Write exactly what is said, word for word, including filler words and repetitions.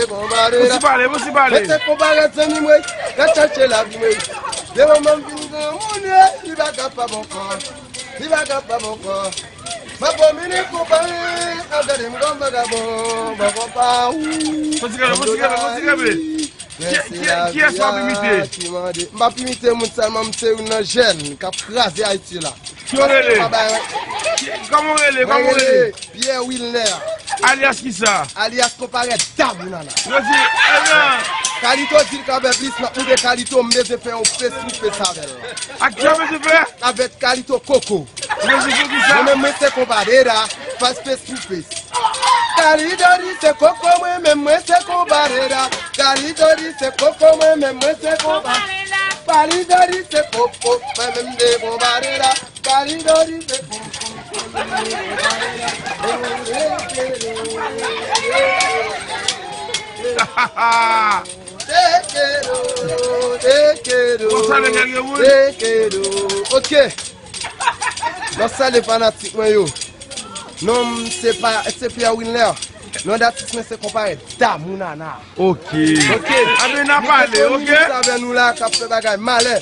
Bon, si pale, bon, si pale. Mwen se konparèt zanmi mwen, gad chache lavi mwen. De moman m vin granmoun, li pa ka pa bon kò. Li pa ka pa bon kò. Mwen domine konparèt, ap gade m kòm vagabon, bon konpa. Bon, si pale, bon, si pale, bon, si pale. Kiyès w ap imite? M ap imite moun sèlman, m se youn nan jèn k ap kraze Ayiti la. Ki w rele? Kòman w rele? Kòman w rele? Pierre Wilner. Alyas kisa? Alyas konparèt dam ou nana. Yo di, ebyen. Kalito di l ka fè plis, m ap moutre Kalito, m bezwen fè yon face to face avè l. Ak ki w bezwen fè? Avèk Kalito Koko. Yo di pou kisa? Mwen menm mwen se konparèt, face to face. Kalito di se koko, mwen menm mwen se konparèt. Kalito di se koko, mwen menm mwen se konparèt. Kalito di se koko, mwen menm se konparèt. Kalito di se koko. Te quiero, te quiero, te quiero. Ok. Mwen salye fanatik mwen yo. Non m se pa, se Pierre Wilner. Non datis mwen se konparèt dam ou nana. Ok. Ok. Abe n a pale, ok? Avè nou la k ap fè bagay malè.